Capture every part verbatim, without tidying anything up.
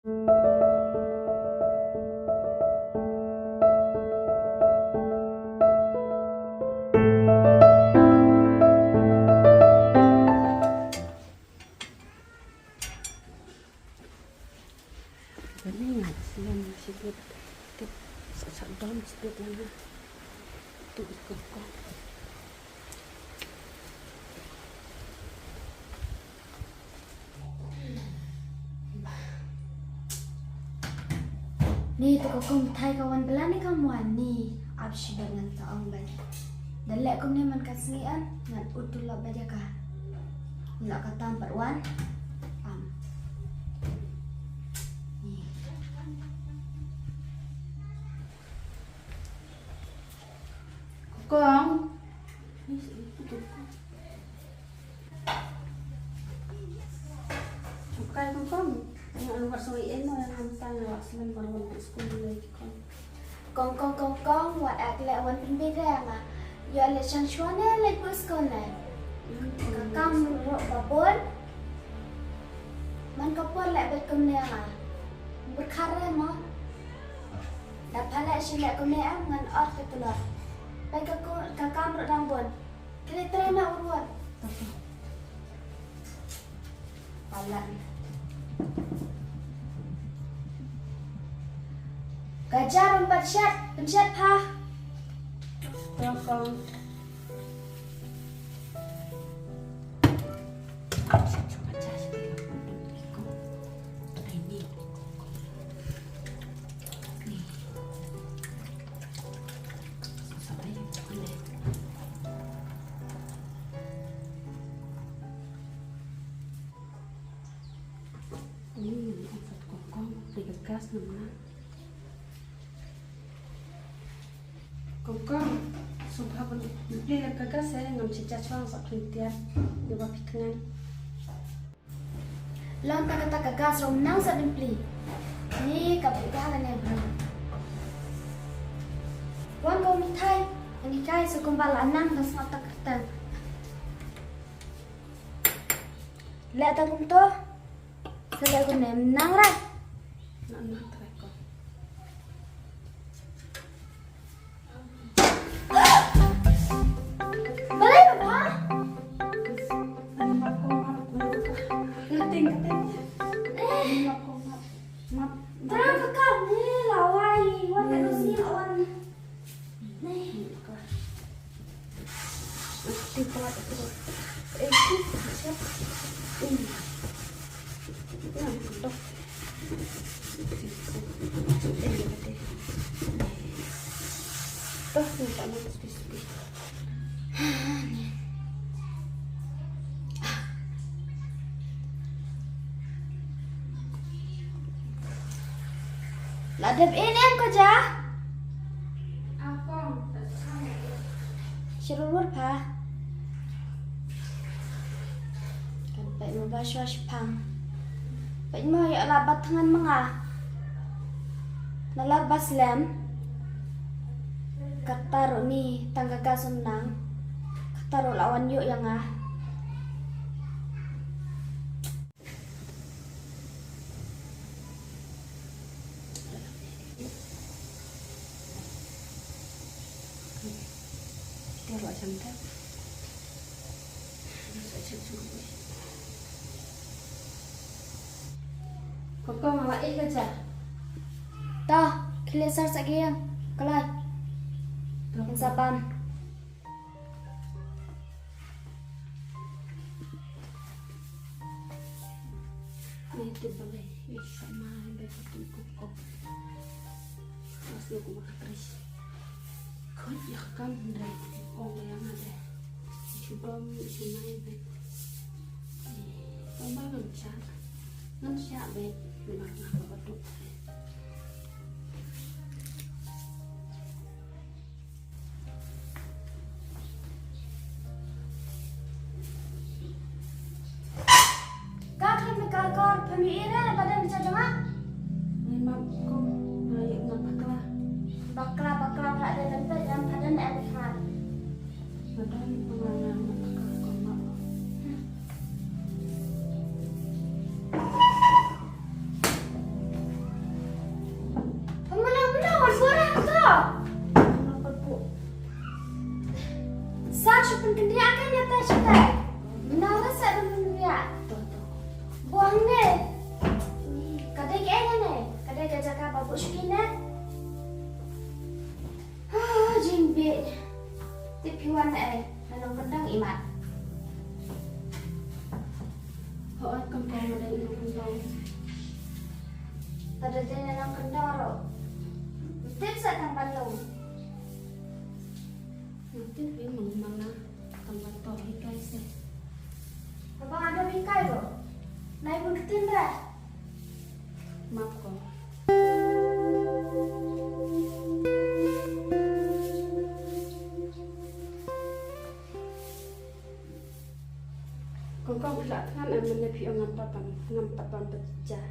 Bani nga slem shibit. Tip sa sa dom shibit lagi. Tu ikut ko. Ni tu ka kong thai ka wan bela ni ka muan ni ap shibit ngan ta ong bad. Da leh kumne man ka sngi an ngan utul la bad ïa ka. Ni la ka tam pat wan. Am. Ni. Kong. Chukai kong kong. Ni anu bar soi eno yang am tang wak semen bar wan tu skul ni lagi kong. Kong kong kong kong wat ek lek wan pynbit re nga. Yo lek chang shwa ne lek bu skul ne. Ka kam rok babon. Man ka por lek bet kumne nga. Berkhare mo. Da pha lek shi lek kumne em ngan ot ka tulor. Pai ka ku- ka kam rok dang bon. Kile tre na urwon. Palan. Ka jarum pat shat, pynshad pha. Welcome. Ni, ni, ni, kong kong, ni ka gas na ma. Kong kong, sngewbha ban plie ka gas eh, ngam shim shuwa sa khyndiat. Ïa ba phi thngan. Lon ta kata ka gas ruh nang sa ban plie. Ni ka plie ka ne bro. Wan ko mithai, ani kai sa kumba la nang da sngap ta kyrteng. Leh ta kumto. Sa leh kumne nang ra. Nang nang trai ko. Balei papa? Ngeting ngeting. Eh. Terang kakak ni lawai. Wan tak sini wan. La dep in em ko ja? Shlur pha. Kan peit mo ba shwa shipang. Peit mo ïa la bat thngan ma nga. Na lar ba slem. Kata ruh ni tang ka gas um nang. Kata ruh la wan ïoh ïa nga. Kong kong, nga la ïeh ka ja. Ta, khie leit sar sa ka ïing. Kalai. Ngan sa bam. Ni tu balei, ni sama ada satu kukup. Masih aku makan terus. Kau ya kam dari kong yang ada. Cuba semai bet. Kau bangun cak. Ngan siap bet. Memang apa betul. Ka khlem ka kor pynmih ira na padan bicha jong nga. Ni ma kum na yek na bakla. Bakla, bakla, bakla, da dan pet dan padan da bakla. Padan pengana na bakla kum ma. Shakai, mnaw la sa dum ya. To, to. Buang ne. Ka dei ka ei ne? Ka dei ka jaka ba buh shuki ne? Ah, jingbit. Tip phi wan ei, na nongkyndong imat. Hooid, kam pom ma dei nongkyndong. Lada dei na nongkyndong ruh, tip sa tang ban long. Tip ïa ma nga, tang ban to hikai se. Haba nga dang hikai ruh, nai bun ktien re. Map ko. Kong kong, phi lah thngan em, mynne phi ong ngam pat ban, ngam pat ban pynjah.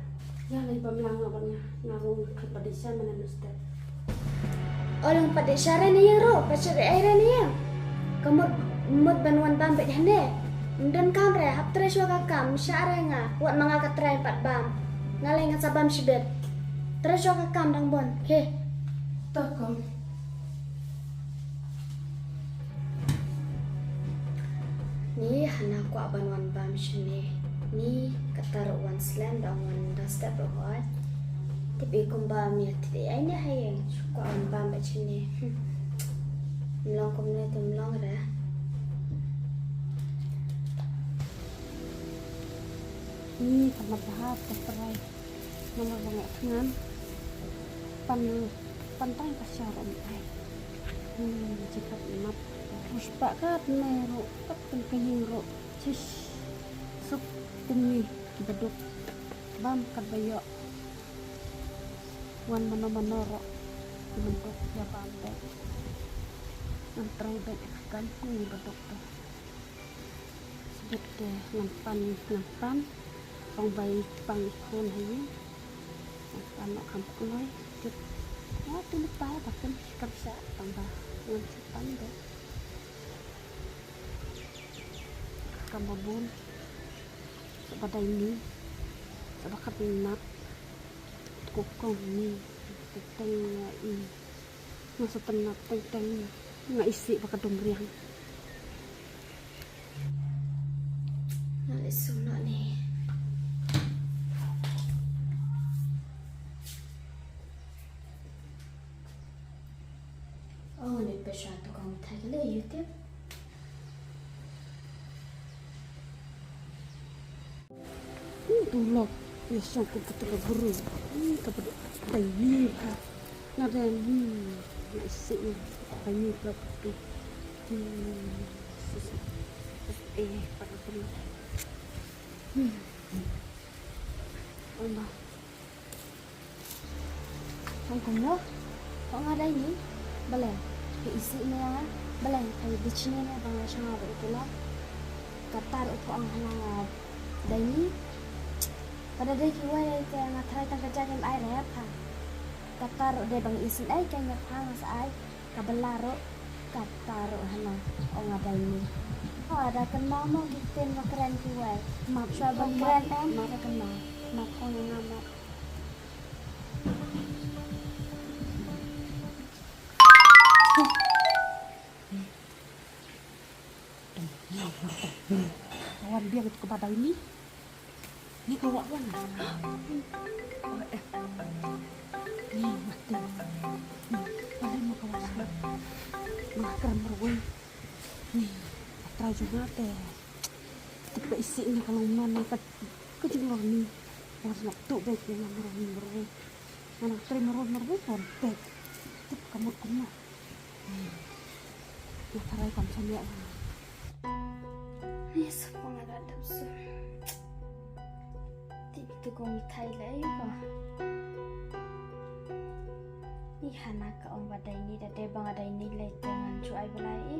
Ïa lei bym lah nga ban, nga, nga ruh nga khlem pat dei sha mynne mynstep. O, lem pat dei sha re ne ïeng ruh, pat sha re ai re ne ïeng. Ka mut, mut ban wan bam beit hangne. Ym don kam re, hap trei shuwa ka kam, sha re nga, wat ma nga ka trei pat bam. Nga lei ngan sa bam shibit. Trei shuwa ka kam dang bun, he. To kong. Ni hana kwah ban wan bam shane. Ni kata ruh wan slem da wan da step ruh hooid. Tip i kumba mi tip i ai ne ha ïing. Shu kwah wan bam bad shane. Hmm. Mlong kumne te mlong re. Ni ka mat bha ka trai. Namar ba nga thngan. Pan, pan tang ka sha ruh mi ai. Hmm, jingkat imat. Puspah kat me ruh, kat tang ka ïing ruh. Shish. Suk tang ni ki baduk. Bam kat ba ïoh. Wan mano mano ruh. Ki baduk ïa bam beit. Ngan trei beit ïa ka kam ni baduk tu. Sbit te ngan pan, ngan pan. Ong bai pang i khun ha ïing. Ngan pan noh kham kloi. Tip. Wa tu lypa ba kan, kan sha tang ba ngan shu pan de. Kam ba bun. Sa ba dei ni. Sa ba kap ni nap. Ko kong ni. Teng teng i. Nga sa teng nap teng teng. Nga isih ba ka dum riang. Nga leit sum noh ne. Oh, ngan leit peit sha tu kong Thai ka leit ïa tip. Hmm, tu lok ïa shong kum kata ka guru. Hmm, ka ba dei ni ka. Nga dei, hmm, nga isih ni. Ka ni ka tu. Hmm, sus. Sus, eh, pada tu. Hmm. Amba. Hong kumno? Hong nga dei ni? Balei? Phi isih ne ïa nga? Balei? Phi dei chine ne ba nga shong ha ba u kula? Katta ruh phi ong hana nga dei ni? Ka da dei kiwei te nga tharai tang ka jaka kim ai re pha. Katta ruh dei ba nga isih ai ka nga pha nga sa ai. Ka bala ruh, katta ruh hana, ong nga dei ni. Oh, da kynmaw mo ki ktien ba kren kiwei. Map shwa ba kren em, da kynmaw. Map ong nga map. Wan biang tu ka ba dei ni. Ni ka wah wan. Oh, eh. Ni mati. Ni, paling ma ka wah wan. Ma kram marwei. Ni, atra juna te. Tip ka isih ni ka long non ni ka, ka jinglong ni. Wan sngap tu bek ni marwei marwei. Mana kram marwei marwei pon bek. Tip ka mut kumno. Nga tharai kam shaniah. Ni sa pang ada dap su. Ti tu kong thai lai ko. Ni hana ka ong ba dei ni da dei ba nga dei ni lai te ngan chu ai balai i.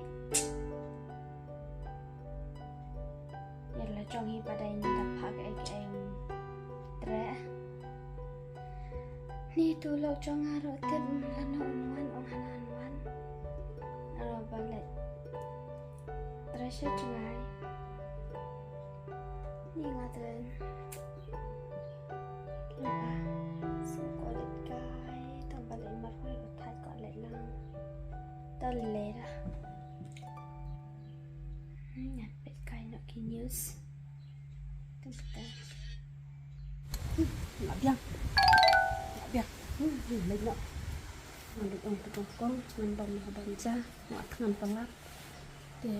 Ïa la jong hi ba dei ni da phak ek eng tre. Ni tu lok jong nga ruh tip lano un wan ong hana un wan. Aro ba leit. Tre sha jngai. Ni nga tren. Leba. Sum ko leit kai. Tang ba leit marwei ruh thait ko leit lang. Ta lera. Ngat Tang kita. Hmm, la biang. La biang. Hmm, hmm, leit noh. Ngan leit ong te kong kong, ngan bam ha bam ja, nga thngan palat. Te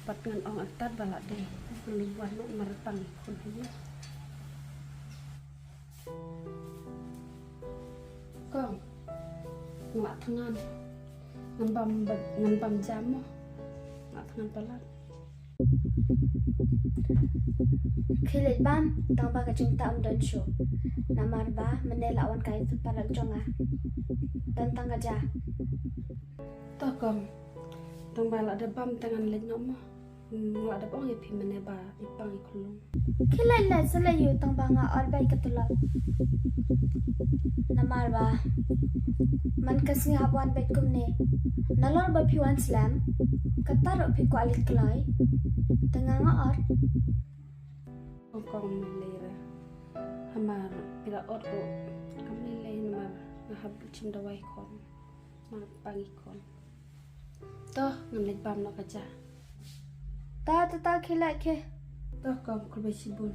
bad ngan ong artat ba la dei. Ngan leit wan noh mar tang khun hi. Kong, nga thngan. Ngan bam, ngan bam ja mo. Nga thngan palat. Khie leit bam, tang ba ka jingtah um don shuh. Namar ba mynne la wan ka ïathuh palat jong nga. Don tang ka ja. To kong, tang ba la dep bam te ngan leit noh mo. Hmm, nga la dep ong ïa phi mynne ba i pang i khunlung. Khie leit leit sa leit ïoh tang ba nga ot beit ka tulop. Namar ba man ka sngi hap wan beit kumne. Nalor ba phi wan slem, kata ruh phi kwah leit kloi. Te nga nga ot. Kong kong, ym lei lei re. Hamar phi la ot ruh kam lei lei namar nga hap shim dawai khun. Nga pang i khun. To, ngan leit bam noh ka ja. Ta, ta, ta, khie leit khie. To kong, khublei shibun.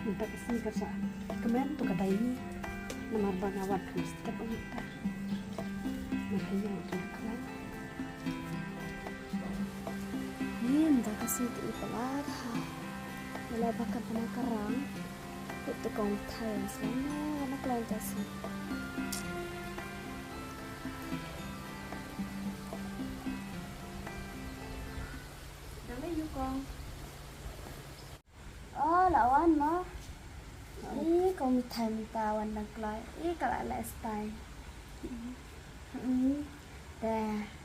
Mynta ka sngi ka sah kmen to ka dai ni. Namar ba nga wan kham step mynta. Mynta ïa ka kmen. Ni mynta ka sngi te i palat ha. Ïa la ba kan tama ka rang. Kut te kong thai wan sla na na klan ta sngi. Dang lei ïa kong. Oh, la wan mo. Ih, kong mithai mynta wan dang kloi. Ih, ka la leh style. Hmm. Te,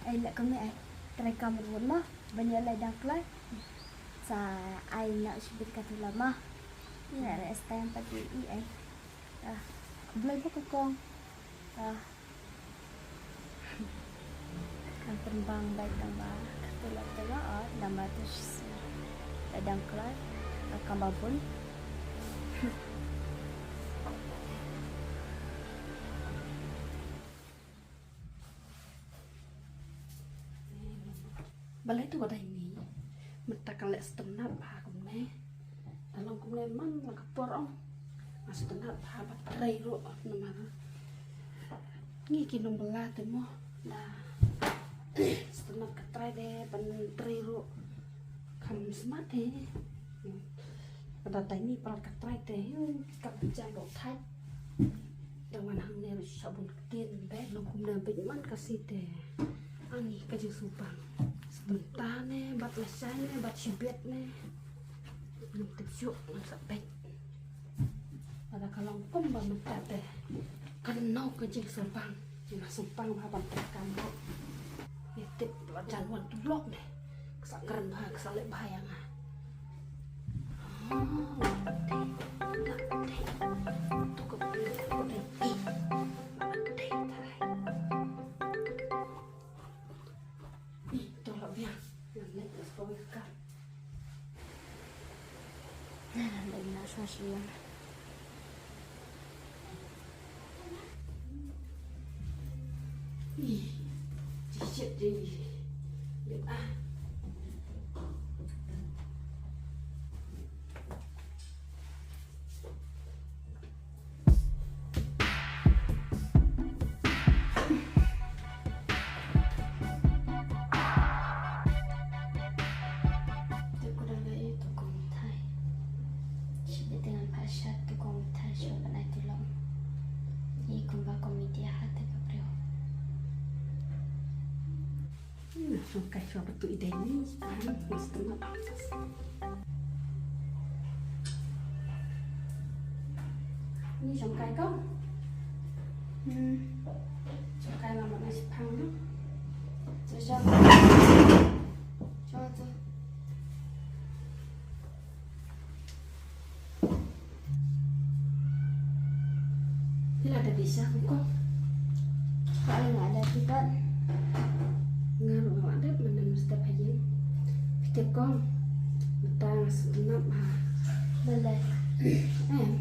ai leh kong ni ai. Trai kam ruh mo. Ban ïa leh dang kloi. Sa ai na shibit ka tula mo. Ih, la leh style pat ih ai. Ah, khublei ba ka kong. Ah. Kan pynbang bad tang ba ka tulop te nga ot, namar te shisha. Bad dang kloi, ka kam ba bun. Balei to ka dei ni? Mynta ka leh sngewtynnat bha kumne. Ka long kumne man la ka por ong. Nga sngewtynnat bha ba trei ruh namar ngi ki nongbylla te mo. Da sngewtynnat ka trai de ban trei ruh. Kham smat te. Ka da dei ni palat ka trai te. Ka pynjah ba u thait. Dang wan hangne ruh sha bun ktien bad long kumne bad man ka sngi te. Ani ka jingsngewbang. Sa mynta ne bad lashai ne bad shibit ne. Ngam tip shuh ngam sa peit. Lada ka long kumba mynta te. Kano ka jingsngewbang. Jingsngewbang ba ban peit kam ruh. Ïa tip la jan wan tulop ne. Ka sa kren bha, ka sa leh bha ïa nga. Te ko dang ïa to kong thai. Shibit te ngan phah shat to kong thai shuwa ban ai tulop. Ïa kumba comedy ha te ka briew. Hm, shong kai shuwa ba tu i dei ni. Hm, mesti nak. Ni shong kai kong. Hm. Shong kai lama na shipang na. Shong, shong. Shong tu. Phi la dep pisa kong. Ba ai nga dep phi pat. Nga ruh nga la dep mynne mynstep ha ïing. Phi tip kong. Mynta nga sngewtynnat bha. Balei? Em.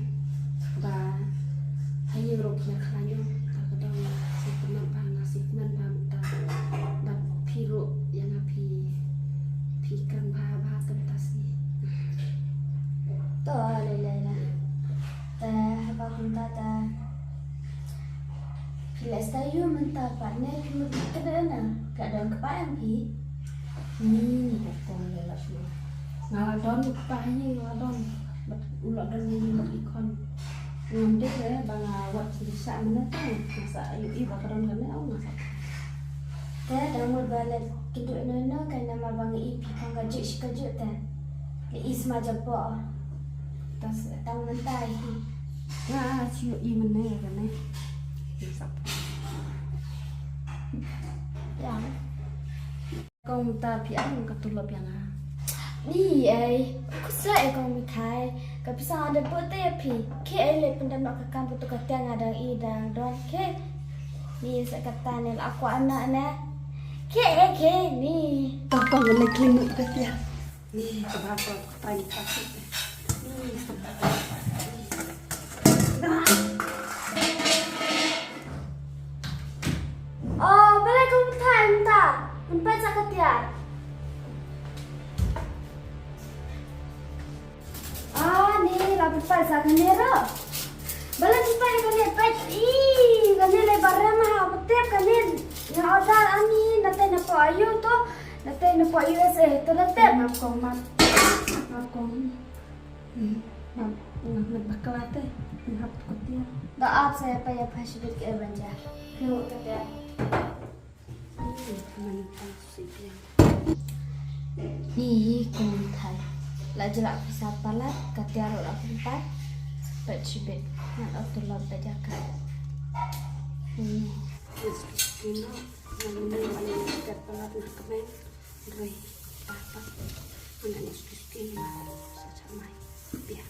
Pat ne phi mut ka dei na ka don kpa em phi. Ni ni ka kong le la phi. Nga la don kpa hi nga la don. Bad u la don ni bad i khon. Ngam dei re ba nga wat pisa mane ta nga sa yu i ba ka don kane au nga sa. Te dang mut ba le kintu ino ino ka nama ba nga i phi kong ka ju shi ka ju te. Ka i sma japo. Tas tang mentai hi. Nga shu i mane kane. Nga sa. Yang. Kong mynta phi ai ka tulop ïa nga. Ni ai, ku sa ai kong Mithai. Ka pisa nga da buh te ïa phi. Ke ai le pyndam noh ka kam putu ka tiang nga dang i dang don ke. Ni sa kata ne la kwah na ne. Ke ai ke ni. Kong kong ne kling nuk ka tiang. Ni ka ba ko ka tai ka. Ni sa kata. Oh, balei kong Mithai mynta? Pynpait sa ka tiar. Ah, ni la pynpait sa kane ruh. Balei pynpait kane pait. Ih, kane le barem ha, ba tip kane. Nga order ani, nate na po ayu to. Nate na po U S A to na tip. Map kong map. Map kong. Hmm, map, map bakla te. Map ko tiar. Da ap sa pa ya pa shibit ke banja. Kyo kata. Ni kong Mithai. La jela pisa palat, ka tiar la pynpat. Sepet shibit. Ngan ot tulop da jaka. Ni. Kino, ngan ni, ngan ni, ka palat na kmen. Rei. Apa? Ngan ni, kino, sa chamai. Biar.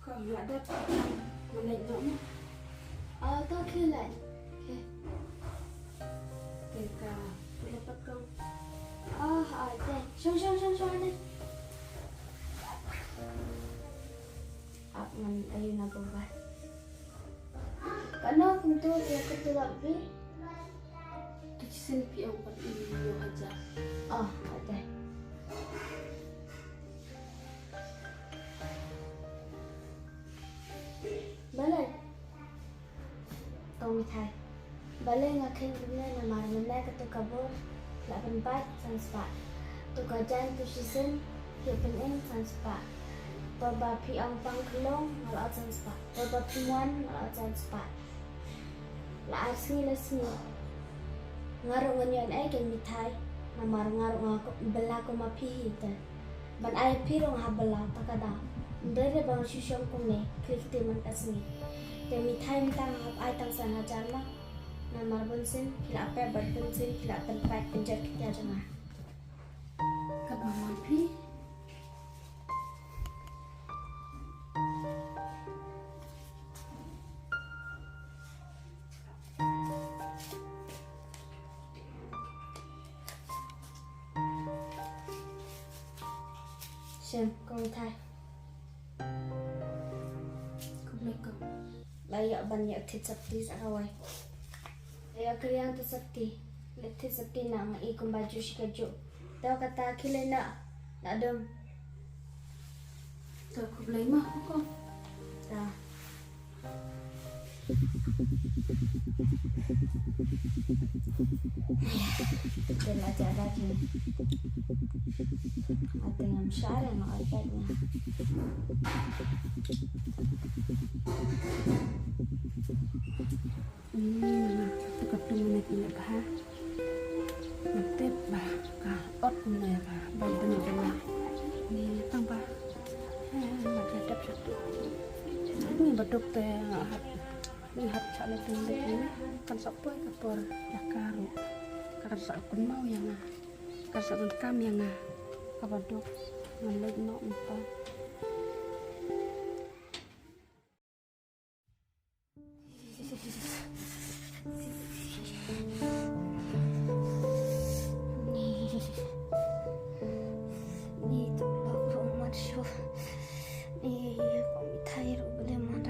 Ko la dep ngan leit noh mo. Ah, to khie leit. Khie. Te ka tulop pat kong. Ah, ah, te. Shong, shong, shong, shong ne. Ap ngan ayu na baba. Kano kumtu ïa ka tulop phi? Ka chisien phi ong pat ïa hajar. Oh, ate. Balei? Kong Mithai. Balei nga kheiñ kumne namar mynne katu ka bor la pynpait san spah. Tu ka jan tu shisien phi pynim san spah. Por ba phi ong pang khlong nga la ot san spah. Por ba phi wan nga la ot san spah. La ar sngi la sngi. Nga ruh ngan ïoh ei keiñ Mithai. Namar nga ruh nga bylla kum ma phi hi te. Ban ai phi ruh nga hap bylla ta ka daw. Ym dei re ba nga shu shong kumne, khlieh kti man ka sngi. Te Mithai mynta nga hap ai tang san hajar ma. Namar bunsien phi la pep bad bunsien phi la pynpait pynjot ki tiar jong nga. Katba mon phi. Shem, kong Thai. Khublei kong. Ba ïoh ban ïoh thied sopti sa kawei. Ïoh kriang tu sopti. Leit thied sopti na nga i kumba ju shi ka ju. To kata khie leit na. Na dum. To khublei ma ko. Ta. Te la jada ji. Ate ngam share ma arpet na. Hmm, tu ka tu mene kine bha. Mete bha ka ot mene bha. Bha bene bene. Ni tang bha. Eh, ma ja dep satu. Ni baduk te nga hap. Ni hap cha le tu ni. Kan sa poi ka por ya karu. Kan sa kun mau ya nga. Kan sa kun kam ya nga. Ka baduk. Ngan lek nok mpa. Ni, ni tu la ruh mat shu. Ni, ko mi thai ruh bele mat.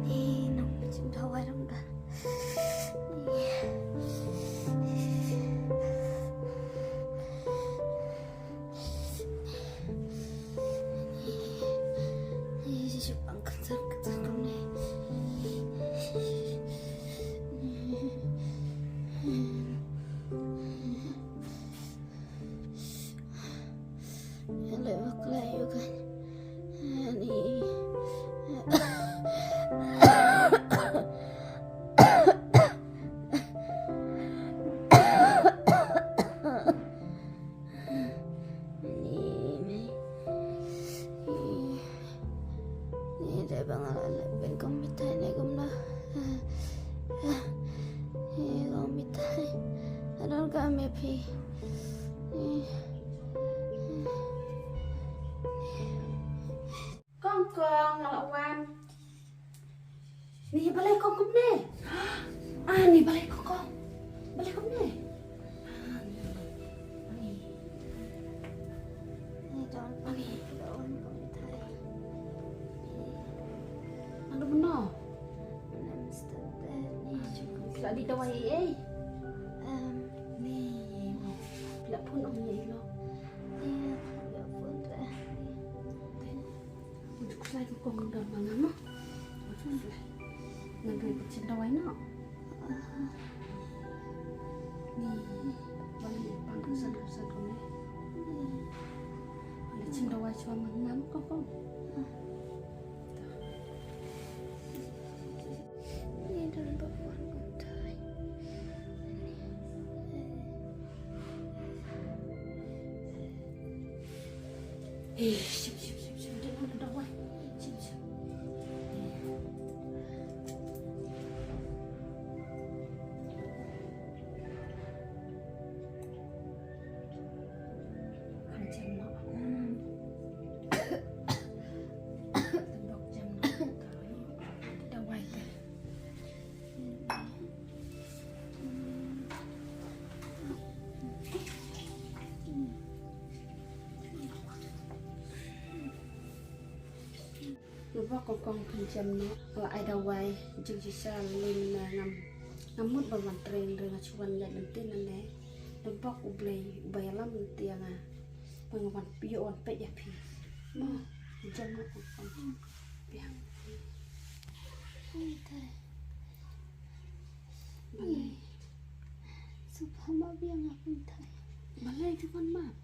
Ni, nang mi chim dawai ram da. Ni. Hello, bakla yukan. Ani. Ni, ni. Ni dei ba nga la leh pyn kong Mitai ne kumno. Ni kong Mitai. Adon ka me phi. Ni. Kong kong, nga la wan. Ni balei kong kumne? Ah, ni balei kong kong? Balei kumne? Ah, ni. Ni don. Ah, ni. Don kong Mitai. Nang don mano? Nang step deh ni. Phi la dih dawai ei ei? Em. Ni. Phi la phone ong ïa i lok? Ïa, ïa phone deh. Te. Ngan ju khuslai kong kong, don ma nga mo. Ngan ju khuslai. Ngan ju pynshim dawai noh. Ni, balei pang khuslai khuslai kong eh. Ngan ju shim dawai shuwa ma nga mo kong kong. Ni don ba wan kumtai. Eh, shim, shim, shim, shim, don, don, don, don, shim, shim. Kan jam noh. Hmm. Tendok jam noh. Dawai te. Ngan bok kong kong pynjem noh, la ai dawai jingshisha lei mynne ngam, ngam mut ban wan trei, hynrei nga shu wan ïaid lynti nangne. Ngan bok U Blei uba ïalam lynti ïa nga ba ngan wan ïoh wan peit ïa phi. Mo, pynjem noh kong kong. Biang. Oi, tai. Balei? Sngewbha map ïa nga, oi, tai. Balei phi wan map?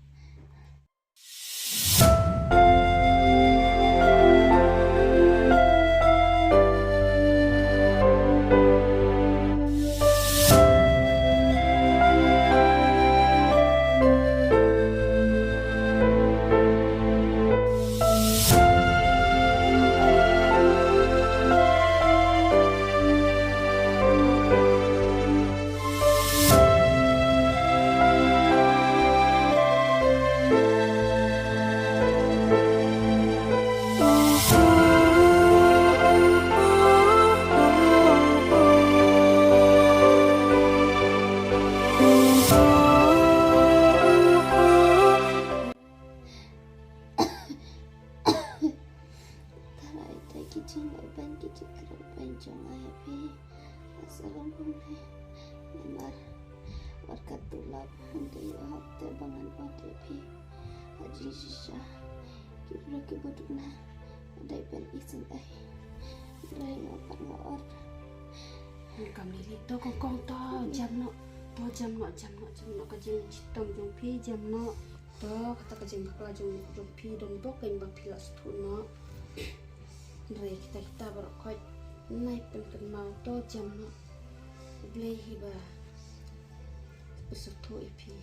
Tharai te ki jinglehbeiñ ki jingkren beiñ jong nga ïa phi. Nga sngewbha kumne. Namar wat katto lap hynrei ïoh hok te ba ngan ot ïa phi. Ha jingshisha ki briew kiba duna dei ban isynei. Hynrei nga pat nga ot. Kam lili to kong kong to jem noh. To jem noh, jem noh, jem noh ka jingshitom jong phi jem noh. To, kata ka jingbakla jong, jong phi don bok kein ba phi la sngewthuh noh. Hynrei kita kita baroh khoit nai pynkynmaw, to jem noh. U Blei hi ba pynsngewthuh ïa phi.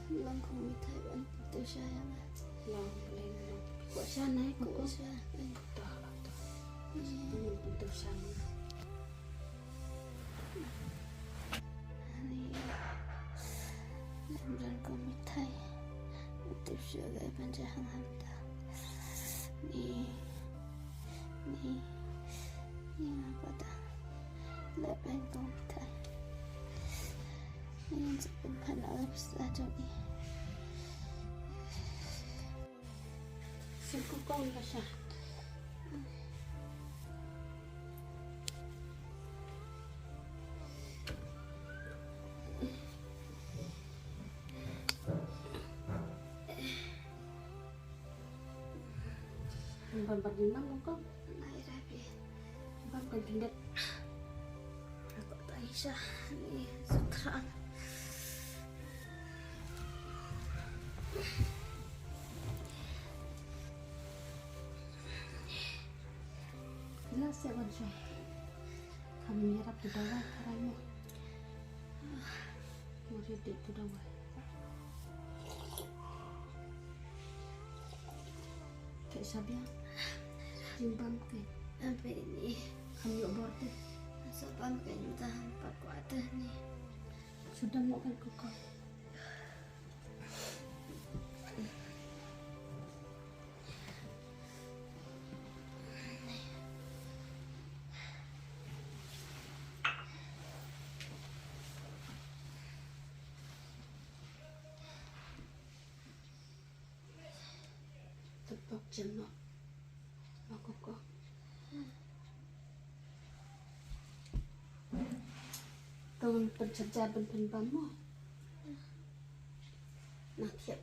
Long kong Mitai ban pyntieng sha ïa nga. Long, U Blei long. Kwah sha nai, kwah sha. To, to. Pyntieng sha nga. Ni, lem don kong Mitai. Tip sha ga ban ja hang hangta. Ni, ni, ni nga pata. Lem don kong Mitai. Ni, sa pynphan ala pisa jong i. Sim kong kong ka sha. Ban ban nim nam kong. Ai rabi. Ban ban tindet. Aku tak isha ni sutra. Sa ban shong. Kam ïarap tu dawai tharai mo. Mo ri dei tu dawai. Te sa biang. Jingbam ke. Ampe ni. Kam ïoh bor te. Sa bam ke ni ta pat kwah te ni. Sudah mo kan kuka. Tepok jemok. Makoko. Tong pencaja ben penbam mo. Nak siap.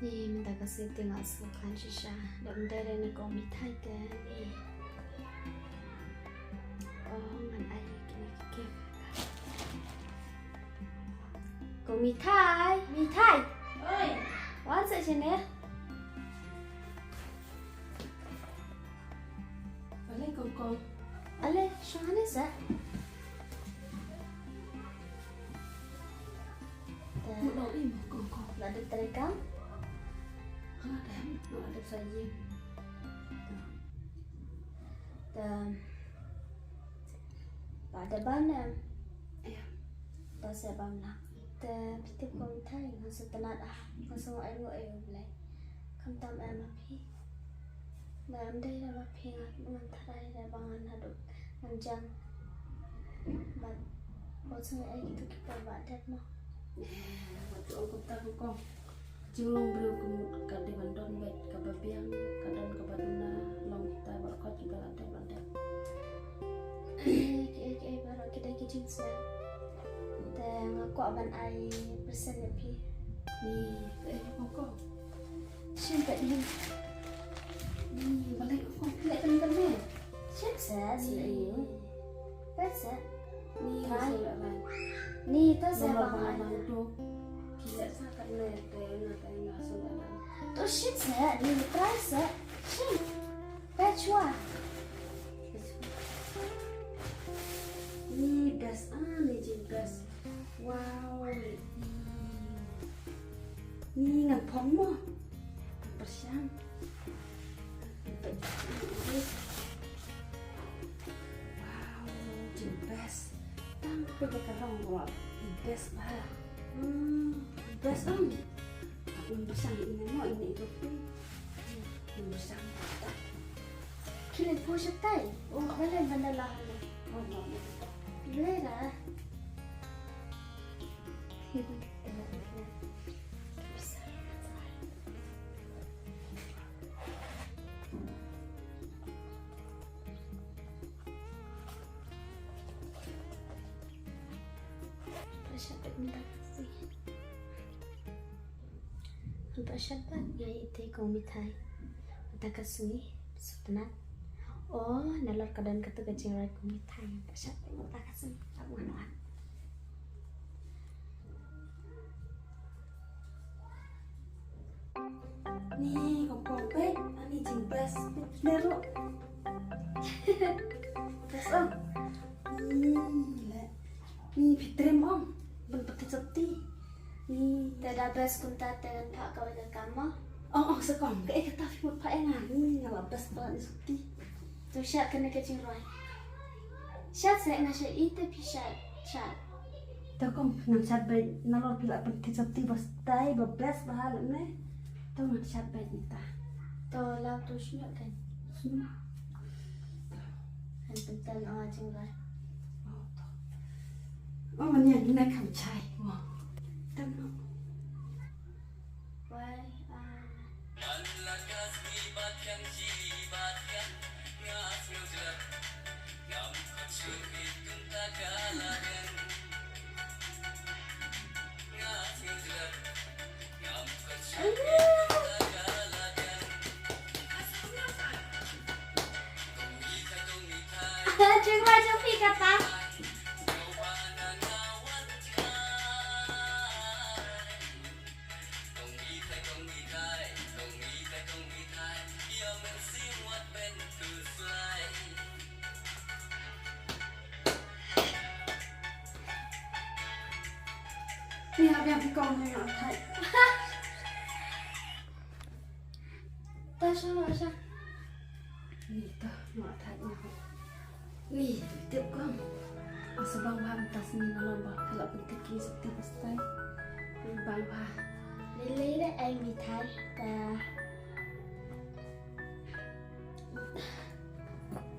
Ni mynta ka sngi te nga sngewkhlaiñ shisha. Da ym dei re na kong Mithai te ni. Oh, ngan ai kine ki gift. Kong Mithai, Mithai. Oi. Wan sa sini. Balei kong kong? Ale, shong hangne sa. Te. Mut lo im kong kong. La dep tari kam? Nga dep, nga dep sa ïing. Te. Ba dep ban em? Ïa. To sa bam lah. Te phi tip kong Mithai, nga sngewtynnat ah, nga sngew ainguh ïa U Blei. Khamtam em ma phi. Ba ym dei re ma phi, nga ngan tharai re ba ngan haduh ngan jam. Bad wat sngew ai kito ki por ba dep mo. Eh, wat ong kumta kong kong. Jinglong briew ka mut ka dei ban don beit, kaba biang ka don kaba duna, long kita baroh kiba la dep la dep. Kiei kiei baroh ki dei ki jingsneng. Te nga kwah ban ai present ïa phi. Ni, kaei kong kong? Shin ka ïing. Ni, balei kong kong phi leh kane kane? Shin sa, shin ïing. Peit sa. Ni, try. Ni, to sa bang ai. Ki leh sa kane te na te nga sa. To shin sa, ni try sa. Shin. Peit shuwa. Ni best ah, ni jing best. Wow. Ni ngan phong mo. Pyrshang. Wow, jing best. Tang peit ka rong ruh best bha. Hmm, best em. Ngan pyrshang ine mo, ine ito phi. Ngan pyrshang. Khie leit poi shatai. Oh, balei ban da lah. Oh, no, no. Lei lah. Ba shah bad mynta ka sngi. Ba shah bad nga ïa ite kong Mithai. Mynta ka sngi, sngewtynnat. Oh, nalor ka don katu ka jingrwai kong Mithai. Ba shah bad mynta ka sngi. Ap ngan wan. Ni kong kong peit, ani jing best peit ne ruh. Best em. Ni le. Ni phi triem em. Ban pynthik sopti. Ni. Te da best kumta te ngan phah kawei ka kam mo. Ong ong sa kong, kaei kata phi mut phah ïa nga. Ni nga la best palat ïa sopti. To shad kane ka jingrwai. Shad seh, nga shah ïeit te phi shad, shad. To kong ngan shad beit, nalor phi la pynthik sopti ba style ba best bha lem ne. To ngan shad beit mynta. To la to shu ïoh kan. Shu. Ngan pyntan o jingrwai. Oh, to. Oh, ngan ïa ngan kham chai. Mo. Tam no. Wai, ah. Jingwa jong phi kata. Ïa phi kong ne nga thait. Ta sha, ta sha. Ni ta nga thait na. Ni tip kong. Asa bang bha mynta sngi na lom ba ka la pyntip ki sopti ba stai. Bang bha. Lei lei re ai mi thait ta.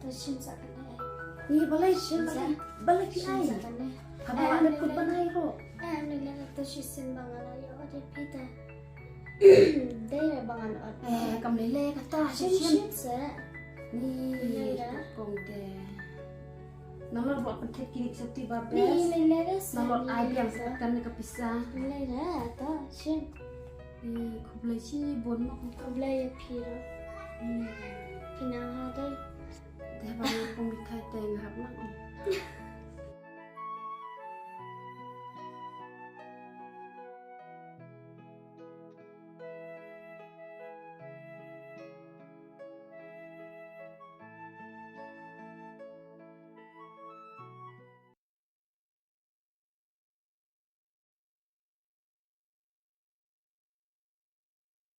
To shim sa kane ai. Ni balei shim sa. Balei ki ai. Shim sa kane. Haba la ne kut ban ai ro. Eh, ne le to shi sin ba nga la ïoh de phi ta. Dei re ba ngan ot. Eh, kam lei lei kata. Shim shim sa. Ni kong te. Nalor ba pyntip kine ki sopti ba best. Ni lei lei re sa. Nalor ai biang sa kane ka pisa. Lei re ta shim. Ni khublei shibun ma. Khublei ïa phi ro. Ni. Phi nang ha dei. Te ba nga pom mithai te nga hap nang.